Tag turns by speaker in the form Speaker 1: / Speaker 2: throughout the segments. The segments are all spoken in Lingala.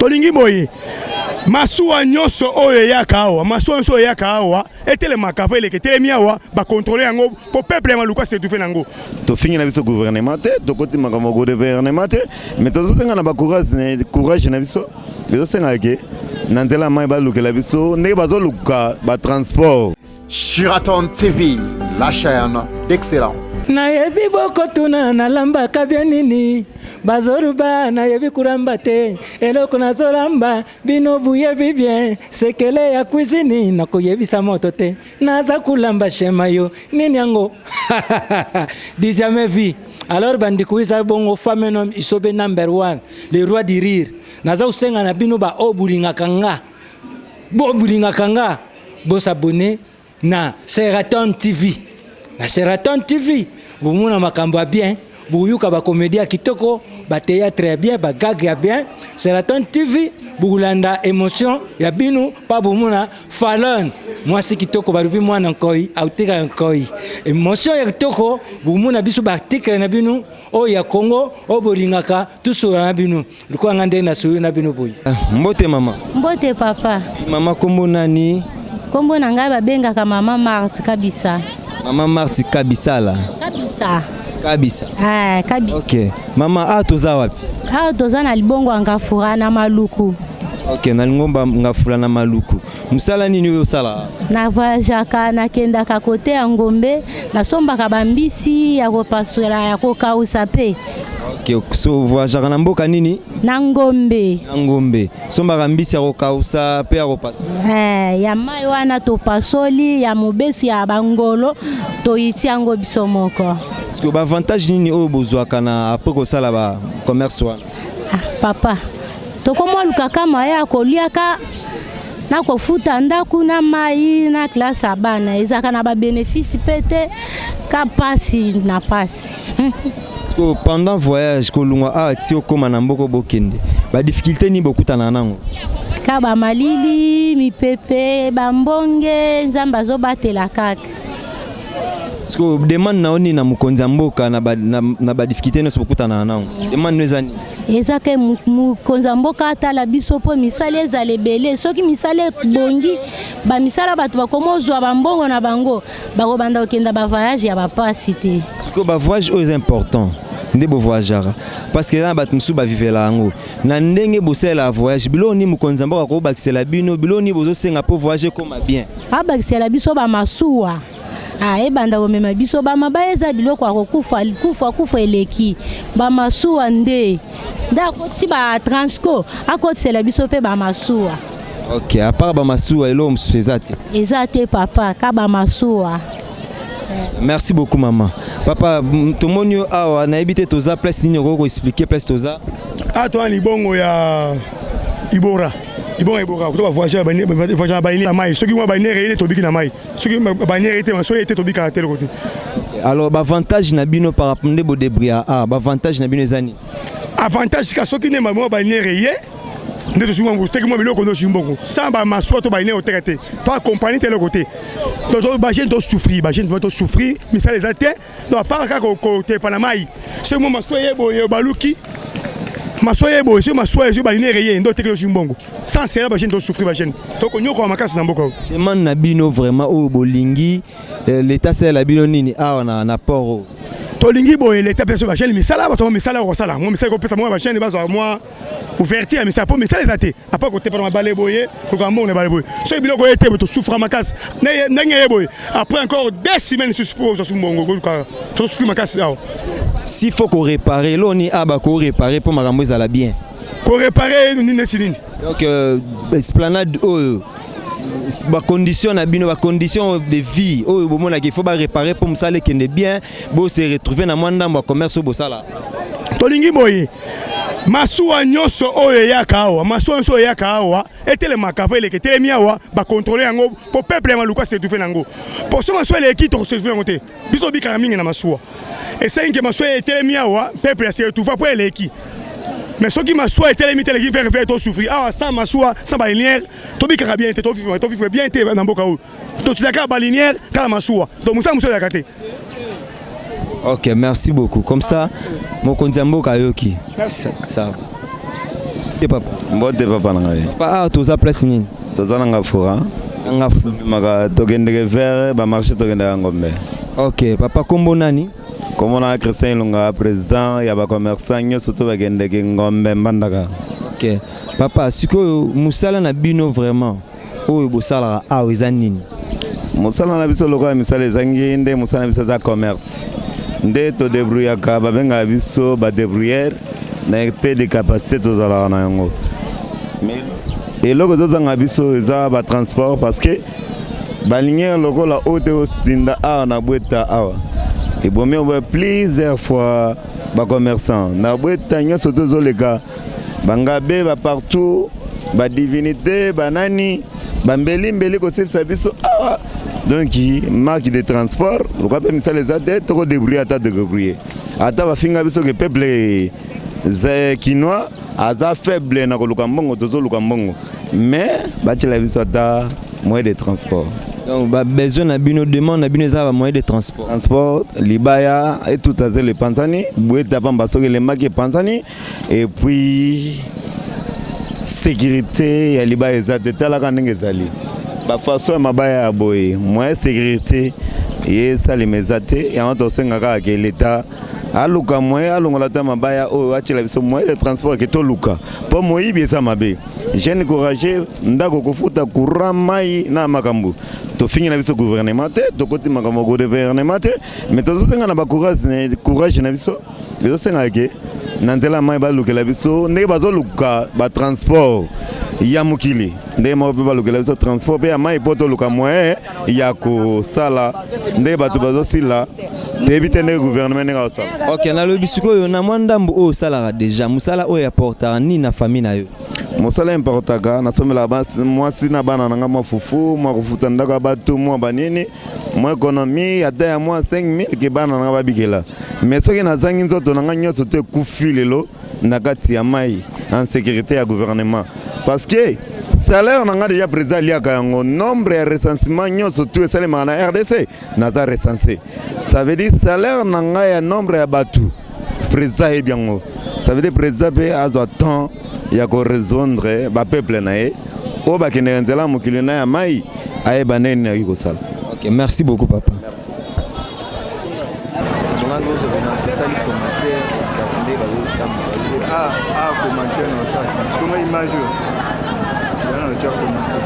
Speaker 1: Tolingi boye, masuwa nyonso oyo eyaka awa, masuwa nyonso oyo eyaka awa etelemaka po eleka, etelemi awa, bacontrôle yango po peuple ya Maluku asetrouve nango.
Speaker 2: Tofingi na biso gouvernement te, tokoti makambo ya gouvernement te, mais tozosenga na bacourage, courage na biso ezosengaka ke na nzela ya mai balukela biso ndenge bazoluka batransport.
Speaker 3: Sheraton TV, la chaîne d'excellence.
Speaker 4: Nayebi bokotuna nalambaka bien nini, bazoluba nayebi kulamba te. Eloko nazolamba bino buyebi bien, sekele ya cuisine nakoyebisa moto te. Naza kulamba shema yo nini yango du jamais vu. Alors bandeko, eza bongo femme, homme Isobe number one, le roi du rire. Naza kosenga na bino baoyo bolingaka nga, bo bolingaka nga, bos'abonner na Sheraton TV. Na Sheraton TV bomona makambo ya bien, boyoka bacomédie ya kitoko, bathéâtre ya bien, bagag ya bien. Sheraton TV bokolanda émotion ya bino mpa bomona Falon mwasi kitoko, balobi mwana nkoi autekaka nkoi. Émotion ya kitoko, bomona biso baarticle na bino oyo ya Congo oyo bolingaka, tosola na bino lokola nga ndenge nasoli na bino boye.
Speaker 5: Mbote mama.
Speaker 6: Mbote papa.
Speaker 5: Mama, kombo nani?
Speaker 6: Nkombo na ngai babengaka mama Marte Kabisa.
Speaker 5: Mama Marte Kabisala?
Speaker 6: Kabisa.
Speaker 5: Kabisa.
Speaker 6: Ah, Kabisa.
Speaker 5: Ok mama, awa toza wapi?
Speaker 6: Awa toza na libongo ya Ngafura na Maluku.
Speaker 5: Ok, na lingomba Ngafula na Maluku. Mosala nini oyo osala?
Speaker 6: Na voyageaka, nakendaka kote ya Ngombe, nasombaka bambisi ya kopaswela, ya kokausa mpe.
Speaker 5: Ok, so voyageaka na mboka nini?
Speaker 6: Na Ngombe.
Speaker 5: Na Ngombe, sombaka mbisi ya kokausa mpe ya kopaswela.
Speaker 6: Eh, ya mai wana topasoli, ya mobesu, ya bangolo toyiti yango biso moko.
Speaker 5: Parce que baavantage nini oyo bozwaka na après kosala bacommerce wana?
Speaker 6: Ah, papa, tokomwa lukaka moye ya koliaka na kofuta ndako na mai na classe ya bana. Ezalaka na babénéfice mpe te, ka pasi na pasi.
Speaker 5: Parce que pendant voyage, kolongwa awa ti okóma na mboka bokende, badifficulté nini bokutana nango?
Speaker 6: Ka bamalili, mipepe, bambonge. Nzambe azobatela kaka.
Speaker 5: Parce que demande na yo nini na mokonzi ya mboka na badifficulté nyonso bokutana nango? Demande no eza nini?
Speaker 6: Eza ke mokonzi ya mboka atala biso mpo misala ezala ebele. Soki misala ebongi, bamisala, bato bakoma ozwa bambongo na bango, bakobanda kokenda bavoyage ya bapasi te.
Speaker 5: Sikoyo bavoyage oyo eza important nde bovoyageaka, parce que eza na bato mosusu bavivela yango na ndenge bosalelaka voyage. Biloko nini mokonzi ya mboka akobakisela bino? Biloko nini bozosenga mpo voyage ekóma bien?
Speaker 6: Abakisela biso bamasuwa, ah, ebanda komema biso. Bamabaya eza biloko ya kokufa kufa kufa eleki. Bamasuwa nde nde akotisi batransco, akotisela biso mpe bamasuwa.
Speaker 5: Ok, à part bamasuwa, eloko mosusu eza te?
Speaker 6: Eza te papa, ka bamasuwa.
Speaker 5: Merci beaucoup mama. Papa, tomoni yo awa, nayebi te toza place nini. Okoki koexpliquer place toza?
Speaker 1: Awa toza libongo ya Ibora, libongo ya Ibora. To bavoyageur na balinière ya mai. Soki mwa balinière eyele, tobiki na mai. Soki balinière te, soki ete tobikaka te, eloko te.
Speaker 5: Alors baavantage na bino par rapport nde bodébrouilla, ah, baavantage na bino eza nini?
Speaker 1: Avantage ka soki nde mwa balinière eye nde tosungi yango, toteki mwa biloko nde osungi mbongo. Sans bamasuwa to balinière, oteka te, to accompagne te, eloko te. Bajeune tosouffrir, bajeune tosouffrir, misala eza te. Donc à part kaka kotepa na mai, soki mwa masuwa eye boye, baluki masuwa ye boye, soki masuwa ezwi balinière ye nde oteki, ozwi mbongo. Sans cela, bajeune tosouffrir, bajeune tokonyokola makasi na mboka oyo.
Speaker 5: Demande na bino vraiment oyo bolingi l'état asalela bino nini awa na port oyo?
Speaker 1: Tolingi boye, l'état mpe so bajeune misala, bazwa misala ya kosala, mwa misala ekopesa mwa bajeune bazwa mwa ouverture ya misala, mpo misala eza te. Apa kotepa na mabale boye, koluka mbongo na bale boye, soki biloko ye te boye, tosouffra makasi ndenge ye boye. Après encore 2 semaines lisusu mpo ozwa su mbongo, koluka, tosouffrir makasi awa.
Speaker 5: S'il faut koréparer eloko nini awa, bakoréparer mpo makambo ezala bien?
Speaker 1: Koréparer nini? Neti nini?
Speaker 5: Donc esplanade oyo, bacondition na bino, bacondition de vie oyo bomonaka il faut baréparer mpo mosala ekende bien, bose retrouver na mwa ndambo ya commerce oyo bosala.
Speaker 1: Tolingi boye, masuwa nyonso oyo eyaka awa, masuwa nyonso oyo eyaka awa etelemaka po eleka, etelemi awa, bacontrôle yango po peuple ya Maluku asetrouve nango. Po so masuwa eleki, tokosetrouve yango te. Biso tobikaka mingi na masuwa. Esengi ke masuwa etelemi awa, peuple asetrouve po eleki. Mais soki masuwa etelemi te, eleki vers vers, tosouffrir awa. Sans masuwa, sans balinière, tobikaka bien te, tovivre bien te na mboka oyo. Totizaka balinière kaka masuwa, donc mosala mosusu ezalaka te.
Speaker 5: Ok, merci beaucoup. Comme ça mokonzi ya mboka ayoki.
Speaker 1: Merci.
Speaker 5: Ça va. Mbote papa.
Speaker 2: Mbote papa na ngai.
Speaker 5: Papa awa toza place nini?
Speaker 2: Toza na Ngafura.
Speaker 5: Ngafura.
Speaker 2: Maka tokendeke vers ba marché tokendaka Ngombe.
Speaker 5: Ok, papa kombo nani?
Speaker 2: Kombo na Christian Ilunga, président ya ba commerçant nyonso to bakendeke Ngombe Mbandaka.
Speaker 5: Ok. Papa, sikoyo musala na bino vraiment oyo bosalaka awa eza nini?
Speaker 2: Mosala na biso lokola misala ezangi nde mosala na biso eza commerce nde todebrouillaka, babengaka biso badebrouillere na peu de capacité tozalaka na yango. Mais eloko ezozanga biso eza batransport parce que baliniere lokola oyo te osinda awa na bweta awa ebomi oboya plusieurs fois bacommerçant na bweta nyonso tozoleka bangabe ba partout badivinité banani bambelimbeli kosilisa biso awa. Donc marque de transport lokola mpe misala eza te, tokodebrouille ata debrouille ata bafinga biso ke peuple kinois aza faible na koluka mbongo, tozoluka mbongo mais batiela biso ata moyen de transport.
Speaker 5: Donc ba besoin na bino, demande na bino eza ba moyen de transport.
Speaker 2: Transport libaya etuta zelo epanzani bweta pamba soki elembaki epanzani, et puis sécurité ya libaya eza te. Talaka ndenge ezali bafaçon ya mabaya ya boye, moyen sécurité ye esalema eza te. Yango tosenga kaka ke leta aluka moyen alongola ata mabaya oyo, atiela biso moyen de transport ke toluka, mpo moyibi eza mabe. Jeune courageux, ndako kofuta courant, mai na makambo. Tofingi na biso gouvernement te, tokoti makambo ya gouvernement te, mais tozosenga na bacourage courage na biso ezosengaka ke na nzela ya mai balukela biso ndenge bazoluka batransport ya mokili, ndenge moko mpe balukela biso transport mpe ya mai mpo toluka moyen ya kosala ndenge bato bazosila. Toyebi te ndenge gouvernement ndenge akosala.
Speaker 5: Ok, nalobi sikoyo na mwa ndambo oyo osalaka déjà, mosala oyo apportaka nini na famille na yo?
Speaker 2: Mosala importaka, nasomelaka mwasi na bana na nga mwa fufu, mwa kofuta ndako ya bato, mwa banini, mwa économie ata ya mwa 5000 ke bana na nga babikela. Mais soki nazangi nzoto na nga nyonso to ekufi lelo na kati ya mai, en sécurité ya gouvernement, parce que salaire na nga déjà président aliaka yango. Nombre ya recensement nyonso tu esalemaka na RDC, naza recensé. Ça veut dire salaire na ngai ya nombre ya bato, président ayebi yango. Ça veut dire président mpe azwa temps ya koresoindre bapeuple na ye oyo bakendeka nzela ya mokili na ya mai, ayeba ndenge nini akoki kosala.
Speaker 5: Ok, merci beaucoup papa.
Speaker 1: Commentaire na osala songa image oyo yana na tia commentaire.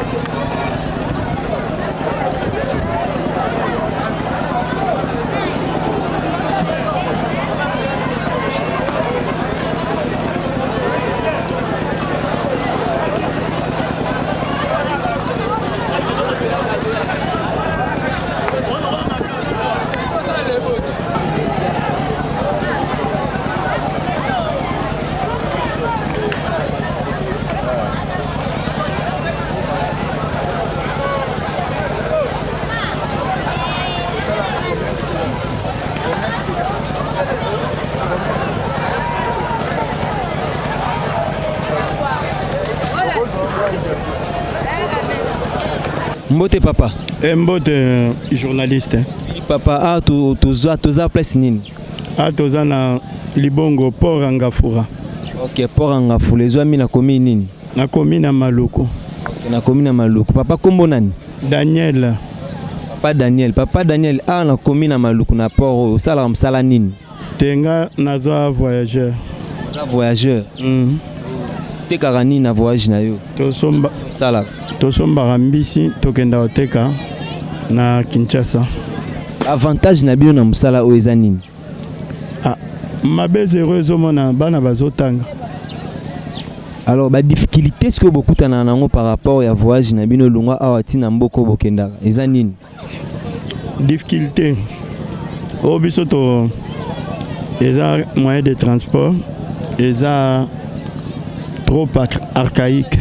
Speaker 5: Mbote papa.
Speaker 1: Mbote journaliste.
Speaker 5: Papa, a toza toza place nini?
Speaker 1: A toza na Libongo, port ya Ngafura.
Speaker 5: Ok, port ya Ngafura ezwami na commune nini?
Speaker 1: Na commune ya Maluku.
Speaker 5: Ok, na commune ya Maluku. Papa, kombo nani?
Speaker 1: Daniel.
Speaker 5: Papa Daniel, papa Daniel, awa na commune ya Maluku na port oyo osalaka mosala nini?
Speaker 1: Te, nga naza voyageur.
Speaker 5: Oza voyageur. Otekaka nini na voyage na yo?
Speaker 1: Tosomba.
Speaker 5: Osalaka?
Speaker 1: Tosombaka mbisi, tokenda koteka na Kinshasa.
Speaker 5: Avantage na bino na mosala oyo eza nini?
Speaker 1: Ah, mabe zero, ezomona bana bazotanga.
Speaker 5: Alors badifficulté sikoyo bokutanaka nango par rapport ya voyage na bino longwa awa ntina mboka oyo bokendaka eza nini?
Speaker 1: Difficulté oyo biso to eza moyen de transport eza trop archaïque.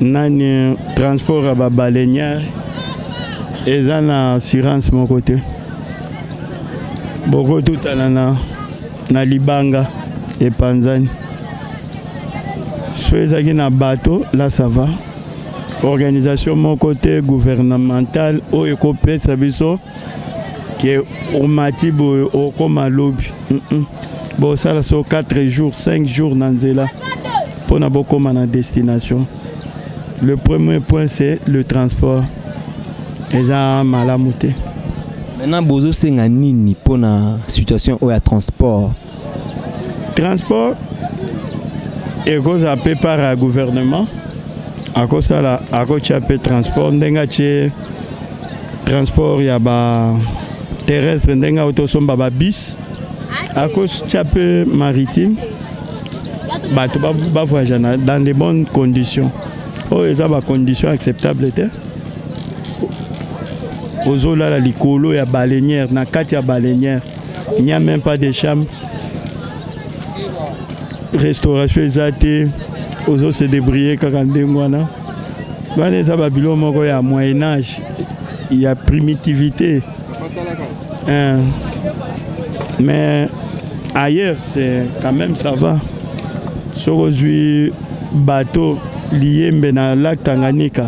Speaker 1: Nani transport ya babaleinière eza na assurance moko te, bokotutana na libanga epanzani. So ezalaki na bateau là, ça va. Organisation moko te gouvernementale oyo ekopesa biso ke omati boye okóma lobi.
Speaker 7: Bosala so 4 jours, 5 jours na nzela mpona bokóma na destination. Le premier point, c'est le transport, eza malamu te.
Speaker 5: Maintenant, bozosenga nini mpona situation oyo ya transport?
Speaker 7: Transport ekozala mpe part ya gouvernement. Akosala, akotia mpe transport ndenge atie transport ya ba terrestre, ndenge auti osomba babus, akotia mpe maritime, bato bavoyage dans de bonnes conditions. Oyo eza bacondition acceptable te. Ozolala likolo ya baleinière, na kati ya baleinière, il n'y a même pas de chambre, restauration eza te, ozose débrouiller kaka ndenge wana. Wana eza babilo moko ya Moyen Âge, ya primitivité, hein. Mais ailleurs, c'est quand même, ça va. Soki ozwi bateau Liyembe na lac Tanganyika,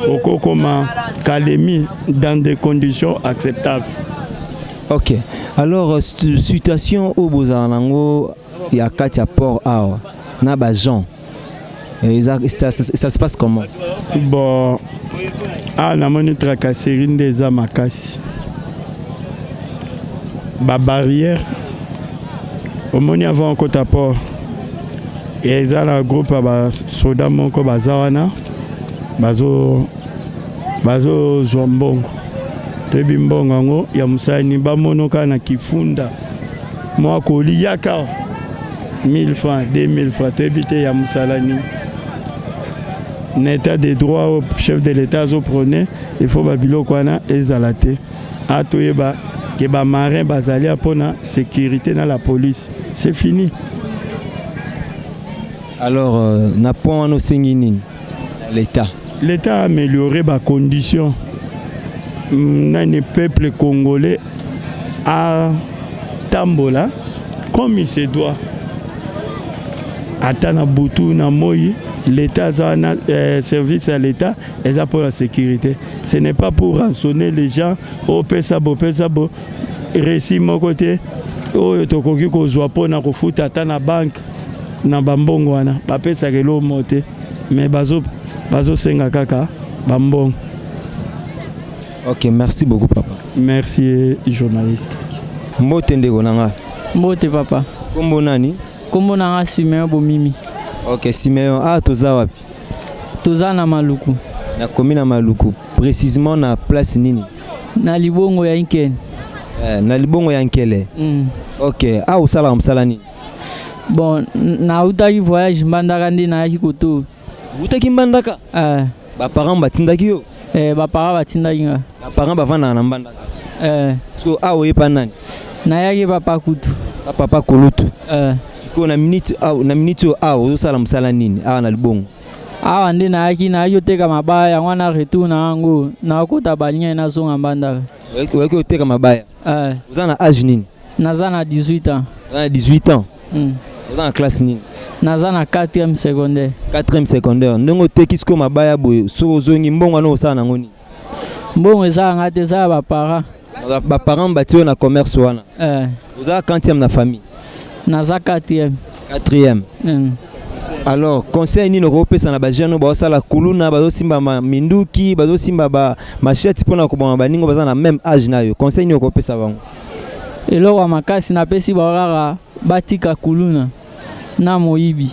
Speaker 7: okokoma Kalemi dans des conditions acceptables.
Speaker 5: Ok, alors situation oyo bozala nango ya kati ya port awa na baagent, ça se passe comment?
Speaker 7: Bon, awa namoni tracasserie nde eza makasi. Babarrière omoni avant okota port, eza na groupe ya basoda moko baza wana, bazozwa mbongo. Toyebi mbongo yango ya mosala nini. Bamono kaka na kifunda mwa koli yaka 1000 francs, 2000 francs, toyebi te ya mosala nini. Na état de droit oyo chef de l'État azoprôner, il faut babiloko wana ezala te. A toyeba ke bamarin bazali mpona sécurité na la police, c'est fini.
Speaker 5: Alors na point wana, osengi nini na l'État?
Speaker 7: L'État a amélioré bacondition nani, peuple congolais atambola comme il se doit, ata na butu na moi. L'État aza wana, service ya l'État eza pour la sécurité, ce n'est pas pour rançonner les gens. Opesa bo, pesa bo, reçu moko te oyo tokoki kozwa mpona kofuta ata na banke na bambongo wana. Bapesaka eloko moko te, mais bazosenga kaka bambongo.
Speaker 5: Ok, merci beaucoup, papa.
Speaker 7: Merci, journaliste.
Speaker 5: Mbote, ndeko na nga.
Speaker 8: Mbote, papa.
Speaker 5: Kombo nani?
Speaker 8: Kombo na nga Simeon Bomimi.
Speaker 5: Ok, Simeon, awa toza wapi?
Speaker 8: Toza na Maluku.
Speaker 5: Nakomi na Maluku, précisément na place nini?
Speaker 8: Na libongo ya Nkele.
Speaker 5: Eh, na libongo ya Nkele. Ok, awa osalaka mosala nini?
Speaker 8: Bon, nautaki voyage Mbandaka, nde nayaki koto.
Speaker 5: Outaki Mbandaka?
Speaker 8: Eh.
Speaker 5: Baparent batindaki yo?
Speaker 8: Eh, baparent batindaki nga.
Speaker 5: Baparent bavandaka na Mbandaka?
Speaker 8: Eh.
Speaker 5: So awa oyepa nani?
Speaker 8: Nayaki papa kutu.
Speaker 5: Papa kolutu?
Speaker 8: Eh.
Speaker 5: Sikoyo na minute awa, na minute oyo awa ozosala mosala nini awa na libongo?
Speaker 8: Awa nde nayaki koteka mabaya, yango wana retour na yango nakota baleinière, nazonga Mbandaka.
Speaker 5: Oyaki oteka mabaya?
Speaker 8: Eh.
Speaker 5: Oza na age nini?
Speaker 8: Naza na 18 ans.
Speaker 5: Oza na 18 ans? Oza na classe nini?
Speaker 8: Naza na 4e secondaire.
Speaker 5: 4e secondaire. Ndenge oteki sikoyo mabaya boye, soki ozongi, mbongo wana osala nango nini?
Speaker 8: Mbongo eza yanga te, eza ya baparent.
Speaker 5: Baparent batie yo na commerce wana?
Speaker 8: Eh.
Speaker 5: Oza quantième na famille?
Speaker 8: Naza 4e.
Speaker 5: 4e. Alors, conseil nini okopesa na bajeune oyo baosala kuluna, bazosimba minduki, bazosimba bamachette mpona koboma baningo baza na même âge na yo? Conseil nini okopesa bango?
Speaker 8: Eloko ya makasi napesi bango kaka, batika kuluna na moyibi.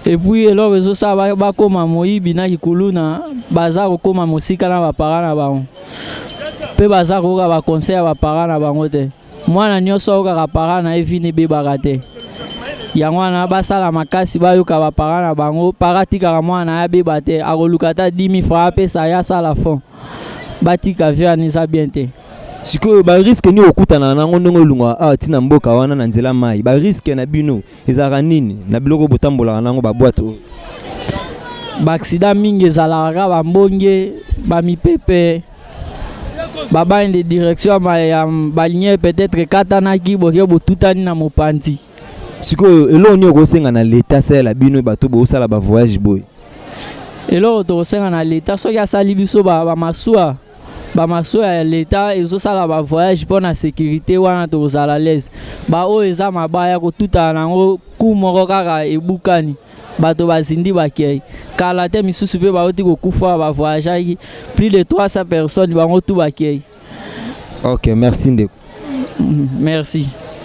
Speaker 8: Et puis eloko ezosala bakóma moyibi na kikuluna, baza kokóma mosika na baparent na bango, mpe baza koyoka baconseil ya baparent na bango te. Mwana nyonso ayokaka parent na ye, vie ebebaka te. Yango wana basala makasi bayoka baparent na bango. Parent atikaka mwana na ye abeba te, akoluka ata 10 000 francs apesa ye asala fond. Batika vie wana, eza bien te.
Speaker 5: Sikoyo barisque nini okutana nango ndenge olungaka awa ntina mboka wana na nzela mai? Barisque na bino ezalaka nini na biloko botambolaka nango, baboîte oyo?
Speaker 8: Baaccident mingi ezalaka kaka bambonge, bamipepe, babande de direction ya baleinière peut-être ekatanaki, boke botutani na mopanzi.
Speaker 5: Sikoyo eloko nini okosenga na leta asalela bino bato bosala bavoyage boye?
Speaker 8: Eloko tokosenga na leta, soki asali biso bamasuwa. Bamasuwa ya leta ezosala bavoyage mpo na sécurité, wana tokozala l'aise. Baoyo eza mabaya, kotutana nango ku moko kaka ebukani, bato bazindi, bakei. Kala te misusu mpe bauti kokufa, bavoyageaki plus de 300 personnes, bango tu bakei.
Speaker 5: Ok, merci ndeko.
Speaker 8: Merci.